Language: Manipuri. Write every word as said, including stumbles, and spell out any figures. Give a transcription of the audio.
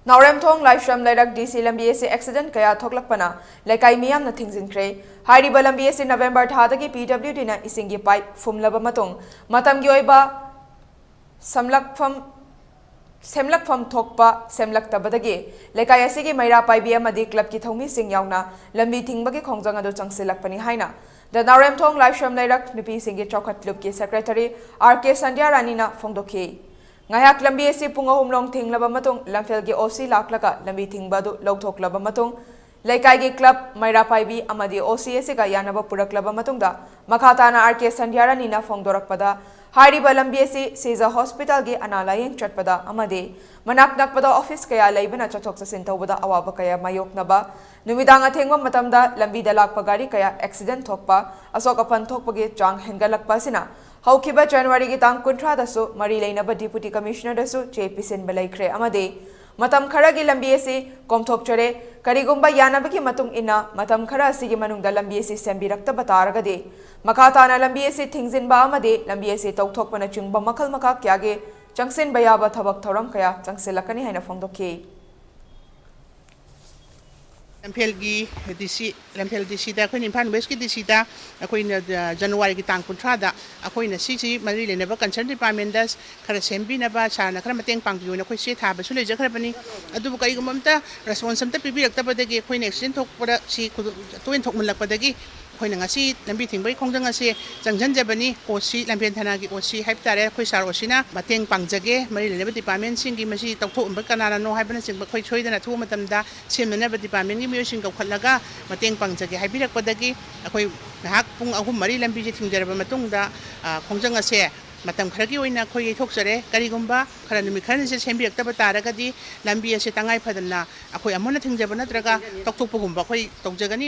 ꯅꯥꯎꯔꯦꯝꯊꯣꯡ ꯂꯥꯏꯁ꯭ꯔꯝ ꯂꯩꯔꯛ ꯗꯤ ꯁꯤ ꯂꯝꯕꯤ ꯑꯁꯤ ꯑꯦꯛꯁꯤꯗꯦꯟ ꯀꯌꯥ ꯊꯣꯛꯂꯛꯄꯅ ꯂꯩꯀꯥꯏ ꯃꯤꯌꯥꯝꯅ ꯊꯤꯡꯖꯤꯟꯈ꯭ꯔꯦ꯫ ꯍꯥꯏꯔꯤꯕ ꯂꯝꯕꯤ ꯑꯁꯤ ꯅꯕꯦꯝꯕꯔ ꯊꯥꯗꯒꯤ ꯄꯤ ꯗꯕ꯭ꯂꯤꯎ ꯗꯤꯅ ꯏꯁꯤꯡꯒꯤ ꯄꯥꯏꯞ ꯐꯨꯝꯂꯕ ꯃꯇꯨꯡ ꯃꯇꯝꯒꯤ ꯑꯣꯏꯕ ꯁꯝꯂꯛꯐꯝ ꯁꯦꯝꯂꯛꯐꯝ ꯊꯣꯛꯄ ꯁꯦꯝꯂꯛꯇꯕꯗꯒꯤ ꯂꯩꯀꯥꯏ ꯑꯁꯤꯒꯤ ꯃꯩꯔꯥ ꯄꯥꯏꯕꯤ ꯑꯃꯗꯤ ꯀ꯭ꯂꯕꯀꯤ ꯊꯧꯃꯤꯁꯤꯡ ꯌꯥꯎꯅ ꯂꯝꯕꯤ ꯊꯤꯡꯕꯒꯤ ꯈꯣꯡꯖꯪ ꯑꯗꯨ ꯆꯪꯁꯤꯜꯂꯛꯄꯅꯤ ꯍꯥꯏꯅ ꯗ ꯅꯥꯎꯔꯦꯝꯊꯣꯡ ꯂꯥꯏꯁ꯭ꯔꯝ ꯂꯩꯔꯛ ꯅꯨꯄꯤꯁꯤꯡꯒꯤ ꯆꯥꯎꯈꯠꯂꯨꯞꯀꯤ ꯁꯦꯀ꯭ꯔꯦꯇꯔꯤ ꯑꯥꯔ ꯀꯦ ꯁꯟꯙ꯭ꯌꯥ ꯔꯥꯅꯤꯅ ꯐꯣꯡꯗꯣꯛꯈꯤ꯫ ꯉꯥꯏꯍꯥꯛ ꯂꯝꯕꯤ ꯑꯁꯤ ꯄꯨꯡ ꯑꯍꯨꯝ ꯂꯣꯡ ꯊꯤꯡꯂꯕ ꯃꯇꯨꯡ ꯂꯝꯐꯦꯜꯒꯤ ꯑꯣ ꯁꯤ ꯂꯥꯛꯂꯒ ꯂꯝꯕꯤ ꯊꯤꯡꯕ ꯑꯗꯨ ꯂꯧꯊꯣꯛꯂꯕ ꯃꯇꯨꯡ ꯂꯩꯀꯥꯏꯒꯤ ꯀ꯭ꯂꯕ, ꯃꯩꯔꯥ ꯄꯥꯏꯕꯤ ꯑꯃꯗꯤ ꯑꯣ ꯁꯤ ꯑꯁꯤꯒ ꯌꯥꯅꯕ ꯄꯨꯔꯛꯂꯕ ꯃꯇꯨꯡꯗ ꯃꯈꯥ ꯇꯥꯅ ꯑꯥꯔ ꯀꯦ ꯁꯟꯙ꯭ꯌꯥ ꯔꯥꯅꯤꯅ ꯐꯣꯡꯗꯣꯔꯛꯄꯗ ꯍꯥꯏꯔꯤꯕ ꯂꯝꯕꯤ ꯑꯁꯤ ꯁꯤꯖ ꯍꯣꯁꯄꯤꯇꯥꯜꯒꯤ ꯑꯅꯥ ꯂꯥꯌꯦꯡ ꯆꯠꯄꯗ ꯑꯃꯗꯤ ꯃꯅꯥꯛ ꯅꯛꯄꯗ ꯑꯣꯐꯤꯁ ꯀꯌꯥ ꯂꯩꯕꯅ ꯆꯠꯊꯣꯛ ꯆꯠꯁꯤꯟ ꯇꯧꯕꯗ ꯑꯋꯥꯕ ꯀꯌꯥ ꯃꯥꯌꯣꯛꯅꯕ, ꯅꯨꯃꯤꯗꯥꯡ ꯑꯊꯦꯡꯕ ꯃꯇꯝꯗ ꯂꯝꯕꯤꯗ ꯂꯥꯛꯄ ꯒꯥꯔꯤ ꯀꯌꯥ ꯑꯦꯛꯁꯤꯗꯦꯟ ꯊꯣꯛꯄ, ꯑꯁꯣꯛ ꯑꯄꯟ ꯊꯣꯛꯄꯒꯤ ꯆꯥꯡ ꯍꯦꯟꯒꯠꯂꯛꯄ ꯑꯁꯤꯅ ꯍꯧꯈꯤꯕ ꯖꯅꯋꯥꯔꯤꯒꯤ ꯇꯥꯡ ꯀꯨꯟꯊ꯭ꯔꯥꯗꯁꯨ ꯃꯔꯤ ꯂꯩꯅꯕ ꯗꯤꯄꯨꯇꯤ ꯀꯃꯤꯁꯅꯔꯗꯁꯨ ꯆꯦ ꯄꯤꯁꯤꯟꯕ ꯂꯩꯈ꯭ꯔꯦ ꯑꯃꯗꯤ ꯃꯇꯝ ꯈꯔꯒꯤ ꯂꯝꯕꯤ ꯑꯁꯤ ꯀꯣꯝꯊꯣꯛꯆꯔꯦ꯫ ꯀꯔꯤꯒꯨꯝꯕ ꯌꯥꯅꯕꯒꯤ ꯃꯇꯨꯡ ꯏꯟꯅ ꯃꯇꯝ ꯈꯔ ꯑꯁꯤꯒꯤ ꯃꯅꯨꯡꯗ ꯂꯝꯕꯤ ꯑꯁꯤ ꯁꯦꯝꯕꯤꯔꯛꯇꯕ ꯇꯥꯔꯒꯗꯤ ꯃꯈꯥ ꯇꯥꯅ ꯂꯝꯕꯤ ꯑꯁꯤ ꯊꯤꯡꯖꯤꯟꯕ ꯑꯃꯗꯤ ꯂꯝꯕꯤ ꯑꯁꯤ ꯇꯧꯊꯣꯛꯄꯅꯆꯤꯡꯕ ꯃꯈꯜ ꯃꯈꯥ ꯀꯌꯥꯒꯤ ꯆꯪꯁꯤꯟꯕ ꯌꯥꯕ ꯊꯕꯛ ꯊꯧꯔꯝ ꯀꯌꯥ ꯆꯪꯁꯤꯜꯂꯛꯀꯅꯤ ꯍꯥꯏꯅ ꯐꯣꯡꯗꯣꯛꯈꯤ꯫ ꯂꯝꯐꯦꯜꯒꯤ ꯗꯤ ꯁꯤ, ꯂꯝꯐꯦꯜ ꯗꯤ ꯁꯤꯗ, ꯑꯩꯈꯣꯏꯅ ꯏꯝꯐꯥꯜ ꯋꯦꯁꯀꯤ ꯗꯤ ꯁꯤꯗ ꯑꯩꯈꯣꯏꯅ, ꯑ, ꯖꯅꯋꯥꯔꯤꯒꯤ ꯇꯥꯡ ꯀꯨꯟꯊ꯭ꯔꯥꯗ ꯑꯩꯈꯣꯏꯅ ꯁꯤꯁꯤ ꯃꯔꯤ ꯂꯩꯅꯕ ꯀꯟꯁꯔꯟ ꯗꯤꯄꯥꯔꯠꯃꯦꯟꯗ ꯈꯔ ꯁꯦꯝꯕꯤꯅꯕ, ꯁꯥꯔꯅ ꯈꯔ ꯃꯇꯦꯡ ꯄꯥꯡꯕꯤꯌꯨꯅ ꯑꯩꯈꯣꯏ ꯆꯦ ꯊꯥꯕꯁꯨ ꯂꯩꯖꯈ꯭ꯔꯕꯅꯤ꯫ ꯑꯗꯨꯕꯨ ꯀꯔꯤꯒꯨꯝꯕ ꯑꯝꯇ ꯔꯦꯁꯄꯣꯟꯁ ꯑꯝꯇ ꯄꯤꯕꯤꯔꯛꯇꯕꯗꯒꯤ ꯑꯩꯈꯣꯏꯅ ꯑꯦꯛꯁꯤꯗꯦꯟ ꯊꯣꯛꯄꯗ ꯁꯤ ꯈꯨꯗꯣꯡ-, ꯇꯣꯏꯅ ꯊꯣꯛꯃꯜꯂꯛꯄꯗꯒꯤ ꯑꯩꯈꯣꯏꯅ ꯉꯁꯤ ꯂꯝꯕꯤ ꯊꯤꯡꯕꯒꯤ ꯈꯣꯡꯖꯪ ꯑꯁꯦ ꯆꯪꯁꯤꯟꯖꯕꯅꯤ꯫ ꯑꯣ ꯁꯤ, ꯂꯝꯐꯦꯜ ꯊꯥꯅꯥꯒꯤ ꯑꯣ ꯁꯤ ꯍꯥꯏꯕ ꯇꯥꯔꯦ, ꯑꯩꯈꯣꯏ ꯁꯥꯔ ꯑꯣ ꯁꯤꯅ ꯃꯇꯦꯡ ꯄꯥꯡꯖꯒꯦ꯫ ꯃꯔꯤ ꯂꯩꯅꯕ ꯗꯤꯄꯥꯔꯠꯃꯦꯟꯁꯤꯡꯒꯤ ꯃꯁꯤ ꯇꯧꯊꯣꯛꯑꯝꯕ ꯀꯅꯥꯅꯅꯣ ꯍꯥꯏꯕꯅꯆꯤꯡꯕ ꯑꯩꯈꯣꯏ ꯁꯣꯏꯗꯅ ꯑꯊꯨꯕ ꯃꯇꯝꯗ ꯁꯦꯝꯅꯅꯕ ꯗꯤꯄꯥꯔꯠꯃꯦꯟꯒꯤ ꯃꯤꯑꯣꯏꯁꯤꯡ ꯀꯧꯈꯠꯂꯒ ꯃꯇꯦꯡ ꯄꯥꯡꯖꯒꯦ ꯍꯥꯏꯕꯤꯔꯛꯄꯗꯒꯤ ꯑꯩꯈꯣꯏ ꯉꯥꯏꯍꯥꯛ ꯄꯨꯡ ꯑꯍꯨꯝ ꯃꯔꯤ ꯂꯝꯕꯤꯁꯦ ꯊꯤꯡꯖꯔꯕ ꯃꯇꯨꯡꯗ, ꯑ, ꯈꯣꯡꯖꯪ ꯑꯁꯦ ꯃꯇꯝ ꯈꯔꯒꯤ ꯑꯣꯏꯅ ꯑꯩꯈꯣꯏ ꯌꯩꯊꯣꯛꯆꯔꯦ꯫ ꯀꯔꯤꯒꯨꯝꯕ ꯈꯔ ꯅꯨꯃꯤꯠ ꯈꯔꯅꯤꯁꯦ ꯁꯦꯝꯕꯤꯔꯛꯇꯕ ꯇꯥꯔꯒꯗꯤ ꯂꯝꯕꯤ ꯑꯁꯦ ꯇꯉꯥꯏ ꯐꯗꯅ ꯑꯩꯈꯣꯏ ꯑꯃꯨꯛ ꯍꯟꯅ ꯊꯤꯡꯖꯕ ꯅꯠꯇ꯭ꯔꯒ ꯇꯧꯊꯣꯛꯄꯒꯨꯝꯕ ꯑꯩꯈꯣꯏ ꯇꯧꯖꯒꯅꯤ꯫